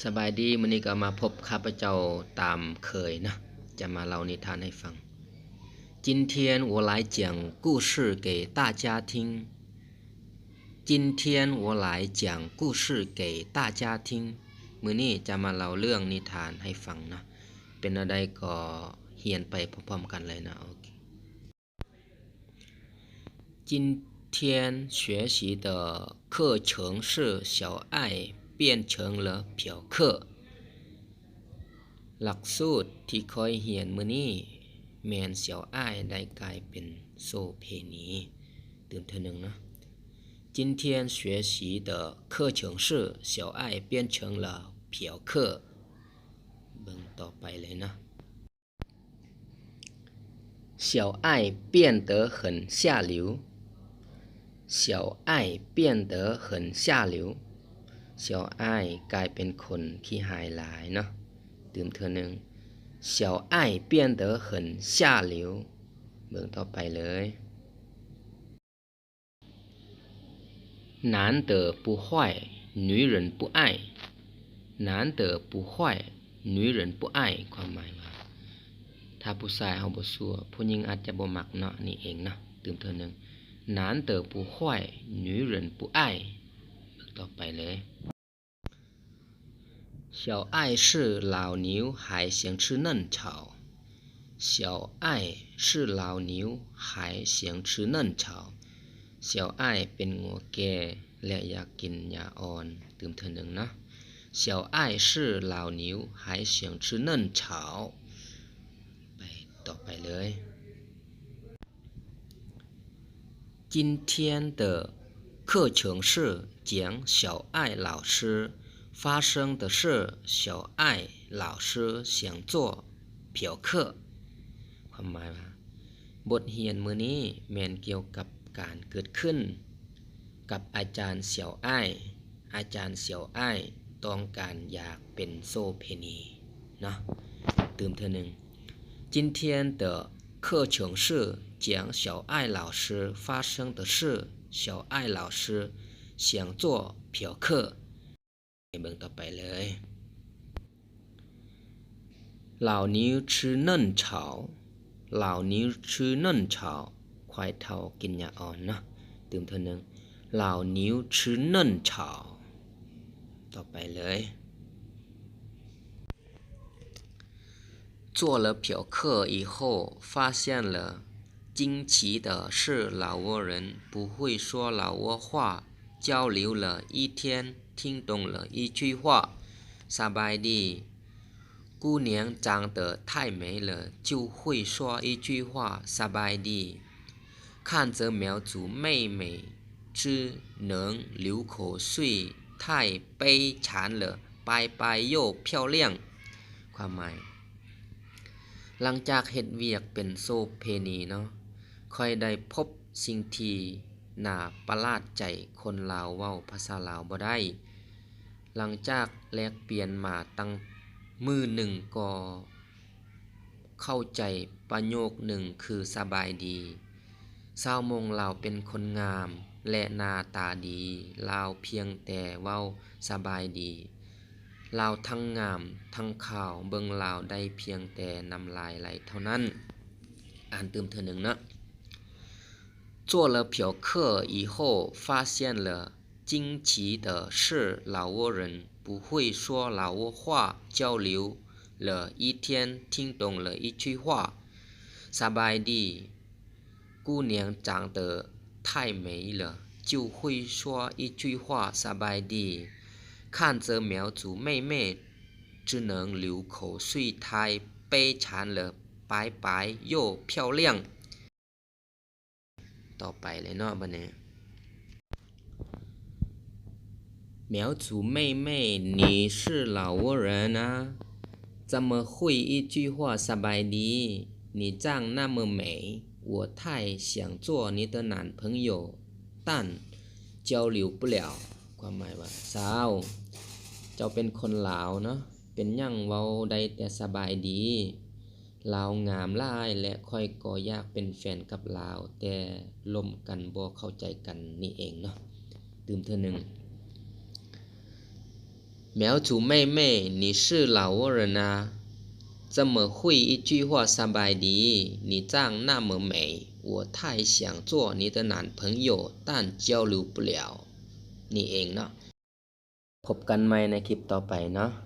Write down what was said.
ສະບາຍດີ, ມື້ນີ້ກໍມາພົບຂ້າພະເຈົ້າຕາມເຄີຍນະ, ຈະມາເລົ່ານິທານໃຫ້ຟັງ. 今天我来讲故事给大家听。今天我来讲故事给大家听。 ມື້ນີ້ຈະມາເລົ່າເລື່ອງນິທານໃຫ້ຟັງນະ. ເປັນແນວໃດກໍຮຽນໄປພ້ອມໆກັນເລີຍນະ. ໂອເຄ. 今天学习的课程是小爱变成了嫖客. ຫຼັກສູດທີ່ຂ້ອຍຮຽນມື້ນີ້ແມ່ນສຽວອ້າຍໄດ້ກາຍເປັນໂສເພນີ. ຕື່ມເທື່ອໜຶ່ງເນາະ. 今天学习的课程是小爱变成了嫖客. ເບິ່ງຕໍ່ໄປເລີຍເນາະ. 小爱变得很下流。小爱变得很下流。 ສຽວອ້າຍກາຍເປັນຄົນຂີ້ຮ້າຍຫຼາຍເນາະ. ຕື່ມເທື່ອໜຶ່ງ. 小爱变得很下流. ເບິ່ງຕໍ່ໄປເລີຍ. 男的不坏，女人不爱。男的不坏，女人不爱。 ຄວາມໝາຍວ່າ ຖ້າຜູ້ຊາຍເຮົາບໍ່ຊົ່ວ ຜູ້ຍິງອາດຈະບໍ່ມັກເນາະ, ນີ້ເອງເນາະ. ຕື່ມເທື່ອໜຶ່ງ. 男的不坏，女人不爱. ເບິ່ງຕໍ່ໄປເລີຍ. 小爱是老牛，还嫌吃嫩草。小爱是老牛，还嫌吃嫩草。 ສຽວອ້າຍເປັນງົວແກ່ ແລະ ຢາກກິນຫຍ້າອ່ອນ. ຕື່ມເທື່ອໜຶ່ງເນາະ. 小爱是老牛，还嫌吃嫩草。 ໄປຕໍ່ໄປເລີຍ. 今天的课程是讲小爱老师发生的事。小爱老师想做嫖客。 ຄວາມໝາຍວ່າ ບົດຮຽນມື້ນີ້ແມ່ນກ່ຽວກັບການເກີດຂຶ້ນກັບອາຈານສຽວອ້າຍ. ອາຈານສຽວອ້າຍຕ້ອງການຢາກເປັນໂສເພນີເນາະ. ຕື່ມເທື່ອໜຶ່ງ. 今天的课程是讲小爱老师发生的事。小爱老师想做嫖客。 ເບິ່ງຕໍ່ໄປເລີຍ. 老牛吃嫩草。老牛吃嫩草。 ຄວາຍເຖົ້າກິນຫຍ້າອ່ອນເນາະ. ຕື່ມເທື່ອໜຶ່ງ. 老牛吃嫩草。 ຕໍ່ໄປເລີຍ. 做了嫖客以后，发现了惊奇的是，老挝人不会说老挝话，交流了一天，听懂了一句话，สบายดี。姑娘长得太美了，就会说一句话，สบายดี。 看着苗族妹妹只能流口水，太悲惨了，白白又漂亮。 ຄວາມໝາຍ ຫຼັງຈາກເຮັດວຽກເປັນໂສເພນີເນາະ, ຂ້ອຍໄດ້ພົບສິ່ງທີ່ໜ້າປະຫຼາດໃຈ, ຄົນລາວເວົ້າພາສາລາວບໍ່ໄດ້. ຫຼັງຈາກແລກປ່ຽນມາຕັ້ງມື້ໜຶ່ງກໍເຂົ້າໃຈປະໂຫຍກໜຶ່ງຄື ສະບາຍດີ. ຊາວມົ້ງລາວເປັນຄົນງາມ ແລະ ໜ້າຕາດີ, ລາວພຽງແຕ່ເວົ້າສະບາຍດີ, ລາວທັງງາມທັງຂາວ, ເບິ່ງລາວໄດ້ພຽງແຕ່ນ້ຳລາຍໄຫຼເທົ່ານັ້ນ. ອ່ານຕື່ມເທື່ອໜຶ່ງເນາະ. 做了嫖客以后，发现了 惊奇的是，老挝人不会说老挝话，交流了一天，听懂了一句话，สະບາຍດີ。姑娘长得太美了，就会说一句话，สະບາຍดี。看着苗族妹妹，只能流口水，太悲惨了，白白又漂亮。 ຕໍ່ໄປເລີຍເນາະບັດນີ້. 苗族妹妹，你是老挝人啊？怎么会一句话สบายดี？你长那么美，我太想做你的男朋友，但交流不了。 ຄວາມໝາຍວ່າ ສາວ ເຈົ້າເປັນຄົນລາວເນາະ, ເປັນຫຍັງເວົ້າໄດ້ແຕ່ສະບາຍດີ? ລາວງາມຫຼາຍ ແລະ ຂ້ອຍກໍຢາກເປັນແຟນກັບລາວ, ແຕ່ລົມກັນບໍ່ເຂົ້າໃຈກັນນີ້ເອງເນາະ. ຕື່ມເທື່ອໜຶ່ງ.苗族妹妹，你是老挝人啊？这么会一句话สบายดี 你长那么美，我太想做你的男朋友，但交流不了。 ນີ້ເອງເນາະ. ພົບກັນໃໝ່ໃນຄລິບຕໍ່ໄປເນາະ.